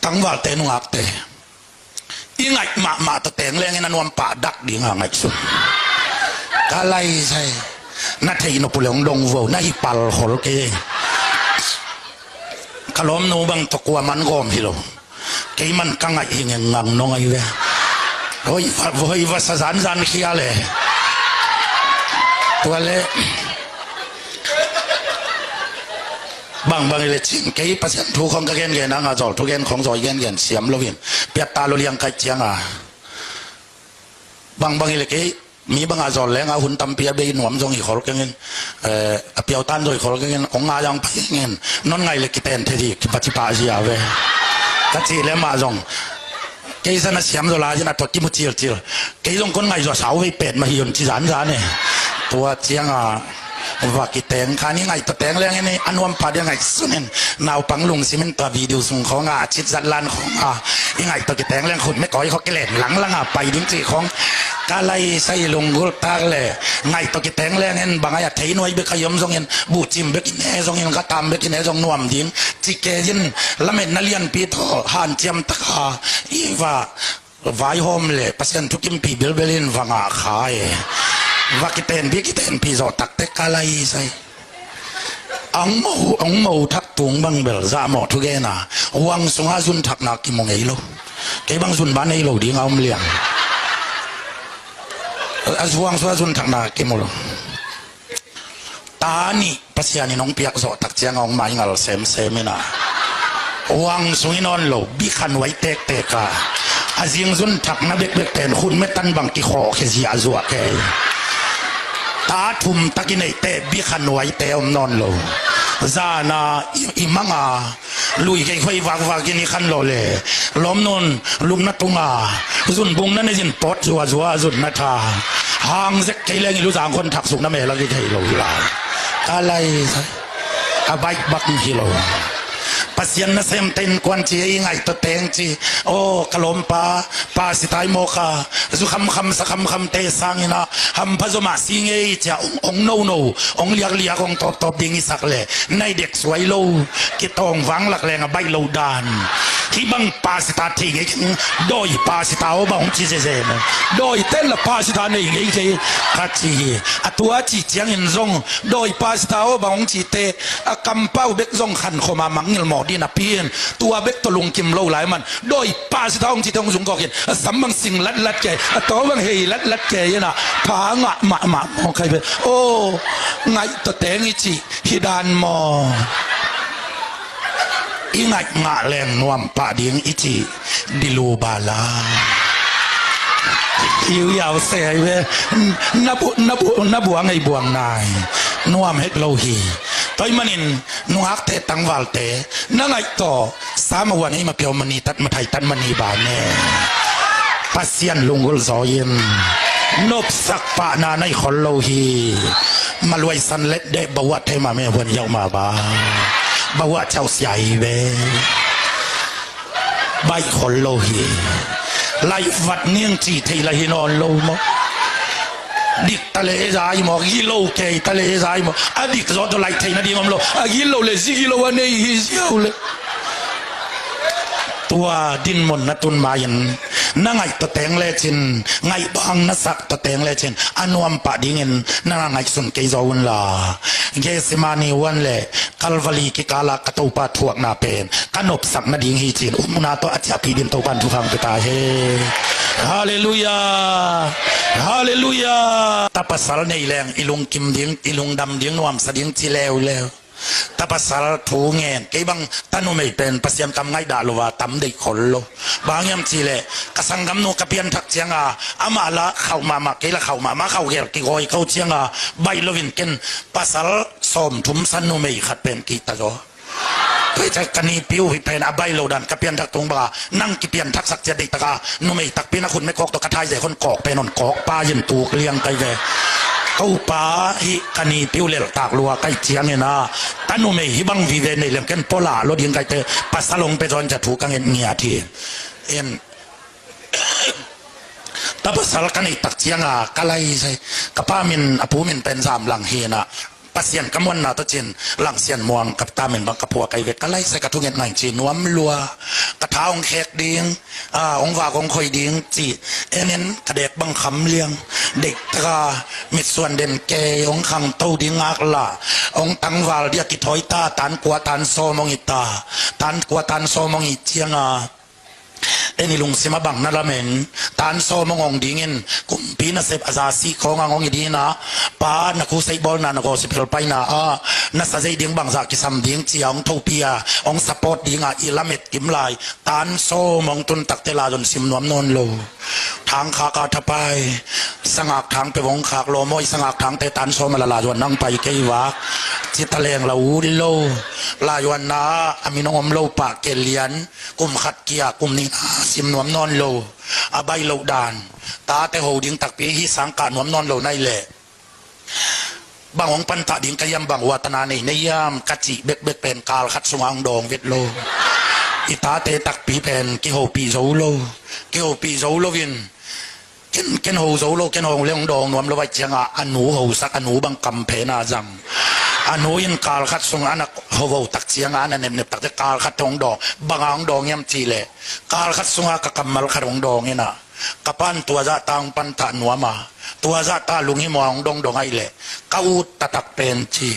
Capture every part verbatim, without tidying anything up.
Tangvalte nungakte, i ngaih mahmah tawh teng lengin a nuam pah dak dinga ngaihsun. Ka lai sai. Na theih nop uh le hong dong vo, na hi pal khol kei. Ka lawmnu bang tawh kuaman gawm hi lo. Keiman ka ngaih hi ngengngang nong ahi ve. Hoi va, hoi va sa zanzan khia le. Tua le. Bangbang hi le cin kei Pasian thu khong ka gengen a, nga zawl thugen khong zawi gengen siam loin piatta lo liang kaih cianga. Bangbang hi le kei mi banga zawl lenga hun tampi a bei nuam zong hi khol kengin, eh, a piautan zawi khol kengin, ong nga zang pai kengin, non ngaih le kiten thei di, kipaci pah zia ve. Ka cih le mah zong. Kei zan a siam zaw lai zin a tua kimu cilcil. Kei zong kon ngaih zaw sau vei pet mah hi un ci zanzan e. Tua cianga va kiteng khan i ngaih tawh teng lengin a nuam pah dia ngaihsunin. Naupang lungsimin tua video sung khonga a cit zat lan khonga i ngaih tawh kiteng leng khut me kawi khaw kilen langlanga pai ding cih khong. Ka lai sai lunggulh tak le ngaih tawh kiteng lengin bang ai a thei nuai bek a i om zongin buhcim bek i ne zongin ka tam bek i ne zong nuam ding. Ci kei in lametna lianpi tawh hanciam taka i va vaihawm le Pasian thukimpi bilbel in va ngah kha e. Va kitenpi kitenpi zawh takte ka lai sai. Ang mo, ang mo thak tung bang bel zahmawh thugena huang sunga zun thakna kimu ngei lo. Kei bang zun ban ei lo dinga om liang. A huang sunga zun thakna kimu lo. Ta nih Pasian in hong piak zawh tak cianga hong maingal semsem ina. Huang sung in awn lo bikha nuai tektek a, a zingzun thakna bekbek pen khun metan bang kikhawh khia ziahzuah kei. Ta thum tak i neihte bikha nuaite om nawn lo. Zana i, i manga lui kei khoi vakvak in i khan lo le lawmnun lupna tunga zunbung na ne zin pawt zuazua zunna tha hang zek kei leng i luzang khon thak sukna melak i thei lo hi lai. Ka lai a baih bak hi lo. Pasian nasemte in kuan ci i ngaih tawh teng ci. Aw ka lawmpa, pa sitai mawka zu khamkham sa khamkhamte sangina hampha zomah si ngei cia ong, ong nono ong liakliak ong tawptawp ding i sak le nai dek suai lo. Kitawng vanglak leng a baih lo dan. Hih bang pasita thei ngei keng. Dawi pasita aw bang hong ci zeze maw? Dawi ten la pasita nei ngei kei ka ci hi. A tua ci ciangin zong dawi pasita aw bang hong cite a kampau bek zong khankhoma mangngilh mawh dih napi in tua bek tawh lungkim lo lai man. Dawi pasita hong cite hong zungkawkin a sam bang sing latlat kei, a taw bang hei latlat kei ina pha ngah mahmah mawk hai ve. Aw ngaih tawh teng i cih hi dan maw? I ngaih ngah leng nuam pah ding i cih dilu bala. Iu yau se hai ve. Na bu, na bu, na buang ei buang nai. Nuam hek lo hi. Tua ahih manin nungakte tangvalte na ngaih tawh sama wan ei ma piau mani tat ma thai tat mani ba ne. Pasian lunggulh zaw in nopsak pahna na i khol lo hi. Maluaisan let deh bawah thei ma me huan yauh ma ba bawah cauh sia hi ve. Baih khol lo hi. Laih vat ning ci thei la hi nawn lo maw? Dik ta le zai maw, gilo kei ta le zai maw? A dik zaw tawh laih theihna ding om lo. A gilo le zi gilo a nei hi ziau le. Tua dinmun na tun ma-in na ngaih tawh teng lecin, ngaih bang na sak tawh teng lecin a nuam pah dingin na ngaihsun kei zaw unla. Gethsemane huan le Calvary kikala ka Topa thuakna pen ka nopsak nading hi ci-in upna tawh a ciahpih dingin Topa in thupha hong pia ta hen. Halleluiah. Halleluiah. Tapasal nei leng i lungkim ding, i lungdam ding, nuamsa ding ci leuleu. Tapasal thu ngen kei bang tanumei pen Pasian kam ngaihdah lo a tam deih khol lo. Bang hiam cihleh ka sanggamnu ka pianthak cianga amah la khauh mahmah, kei la khauh mahmah, khauh gel kigawi ko cianga baih loin ken pasal sawmthum sa numei khat pen kihta zaw. Tua hi ciah ka nipi uh hi pen a baih lo dan ka pianthak tung banga nang kipianthaksak ciat deihtaka numei takpi na khut me kawk tawh ka thaizek hon kawk pen hon kawk pa in tuk liang kai ve. Ko pa hi ka nipi uh leltak lua kai ciangina tanumei hi bang vive nei lem ken pola lo ding kaite pasal hong pe zawn cia thu ka ngen ngiat hi. En tapasal ka neihtak cianga ka lai sai ka pa min a pu min pen zam lang hina. Pasian ka muanna tawh cin Langsian Muang ka tamin bang ka phuak ahi ve. Ka laisa ka thunget ngai ci nuam lua. Ka tha hong khek ding, a, hong vak hong khoi ding ci en en ka dek bang kham liang. Deih taka mitsuan den kei hong khangto ding ngak la hong tangval dia kithawi ta, tan kua tan sawm hong hi ta. Tan kua tan sawm hong hi cianga en i lungsim a bang na lamen, tan sawm hong hong dingin kumpi nasep a za sih khawng ang hong hi dingin a, pa na khusei bawlna na gospel paina a na sa zei ding bangzah kisam ding cia hong thopi a hong support dinga i lamet kim lai. Tan sawm hong tun takte la zon sim nuam nawn lo. Thang khak a thapai, sangak thang pe vong khak lo maw, i sangak thangte tan sawm a la la zuan nang pai kei vak. Cita leng la ut lo. La zuan na a min hong om lo pah ke lian. Kum khat kia kum nih na sim nuam nawn lo. A baih loh dan. Tate ho ding takpi hi sang kah nuam nawn lo nai leh. Bang hong pantah ding ka hiam, bang uatana nei na hiam ka cih bekbek pen kal khat sunga hong dawng vet lo. I tate takpi pen kihopih zo lo. Kihopih zo loin ken, ken ho zo lo, ken ho le hong dawng nuam lo vai cianga a nu hosak, a nu bang kam phena zang. A nu in kal khat sung a na hovo tak cianga a na nepnep takte kal khat hong dawng. Banga hong dawng hiam cih leh kal khat sunga ka kammal khat hong dawng ina. Ka pan tua zah ta hong pantah nuam a, tua zah ta lunghimawh a hong dongdong ahih leh ka ut taktak pen ci.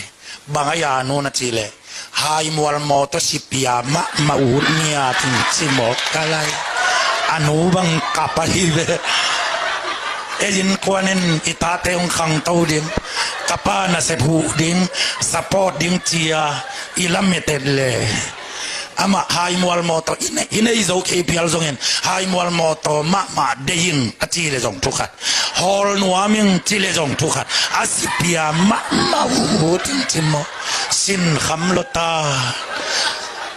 Bang a ia nu na cih leh, hai mual mawtaw sipia mahmah ut nia cin ci mawk ka lai. A nu bang kap ahi ve. Ei innkuan in i tate hong khangto ding, ka pa nasep huh ding, support ding cia i lamet et leh. Amah hai mual mawtaw i nei, i nei zo kei phial zongin hai mual mawtaw mahmah deih ing a ci le zong thukhat. Hawl nuam ing ci le zong thukhat. A sipia mahmah uh uh tin ci maw. Sin kham lo ta.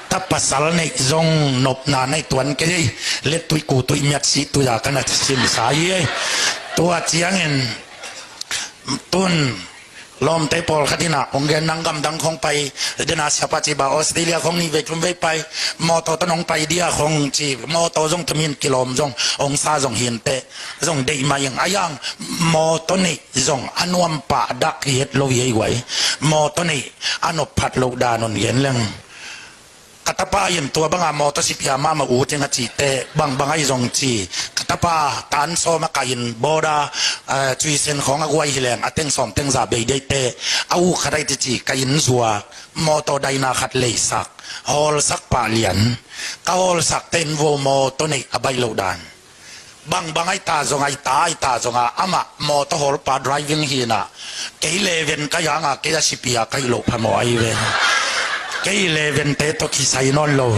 Ta pasal neih zong nopna nei tuan kei ei. Let tuih ku tuih miat sih tuih a ka na sinsa hi ei. Tua ciangin tun lawmte pawlkhat inah hong gen nang gamdang khong pai dena siapa ciba Australia khong nih vei thum vei pai. Mawtaw tawh nong pai dia khong ci mawtaw zong thumin kilawm zong hong sa zong hinteh zong deih mah ing a iang mawtaw neih zong a nuam pah dak hi het lo hi ei guai. Mawtaw neih a nop phat loh dan hong gen leng. Ka tapa in tua banga mawtaw sipia mahmah uh ting a cihte bangbang ahi zong ci. Ka tapa tan sawm a ka inn bawda, eh, cuisen khawng a guai hileng a teng sawm teng za bei deite a uh khat ahi ti ci ka inn zuak mawtaw daina khat leisak hawlsak pah lian. Ka hawlsakte in vo mawtaw neih a baih loh dan. Bangbang ahi ta zong ahi ta ahi ta zonga amah mawtaw hawlpa driving hinah kei leven ka yanga kei a sipia ka hih loh phamawh ahi ve. Kei leven te tawh kisai nawn lo.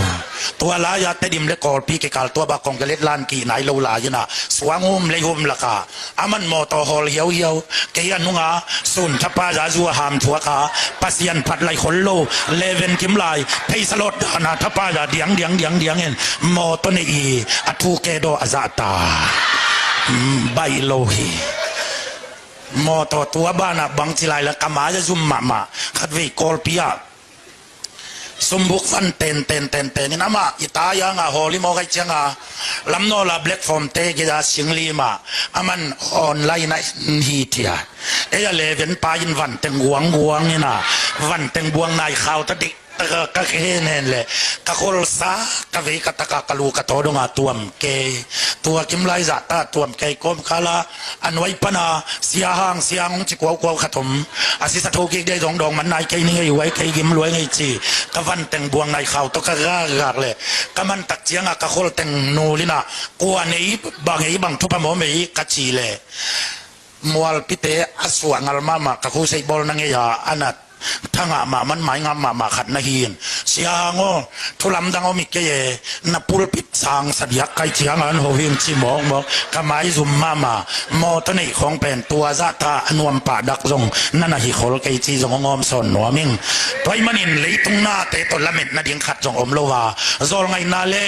Tua lai-a Tedim le Kawlpi kikal tua bak kong ka let lan kih nai lo lai inah suang um lei um laka aman mawtaw hawl hiauhiau. Kei a nunga sun thapa za zu a ham thuaka Pasian phat lai khol lo leven kim lai pheisa lawt dana thapa za diang diang diang diangin mawtaw neih i a thu ke daw a zahta. Baih lo hi. Mawtaw tua banah bangci lai la ka mai a zum mahmah khatvei Kawlpi ah sumbuk van ten ten ten ten in amah i ta ianga hawl i mawk ahi cianga lamnawla black form te gida singli mah aman online a in hi thia. Ei a leven pa in vanteng guangguang ina vanteng buang nai khau ta dik taka ka khen hen le ka kholsa ka vei ka taka ka lu ka taw donga tuam ke. Tua kim lai zahta tuam ke kawm kala a nuai pana siahang siahang hong ci kuaukuau khat om. A sisa tho kik dei zong dawng man nai kei ni ngei uai kei gim luai ngei ci. Ka vanteng buang nai khau tawh ka gagak le ka man tak cianga ka kholteng nulina kua nei bang ei bang thupha maw mei ka ci le mualpite a suah ngal mahmah ka khusei bawlna ngei a a nat thangah mah man mai ngam mahmah khat na hi in. Siahang aw, thulamdang aw mi kei e, na pulpit sang sadiak kai cianga an ho hi in ci mawkmawk ka maizum mahmah. Mawtaw neih khawng pen tua zahta a nuam pah dak zong na na hi khol kei ci zong hong awm sawn nuam ing. Tua ih manin leitung nate tawh lamet nading khat zong om lo a zawlngaihna le,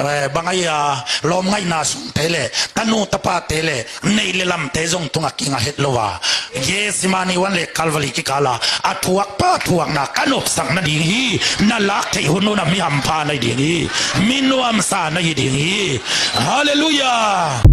eh, bang ahi a lawmngaihna sungte le tanu tapate le neih le lamte zong tunga kinga het lo a Gethsemane huan le Calvary kikala a thuakpa thuakna ka nopsak nading hi. Na lak theih hun hunah mi hampha na hi ding hi. Mi nuamsa na hi ding hi. Halleluiah.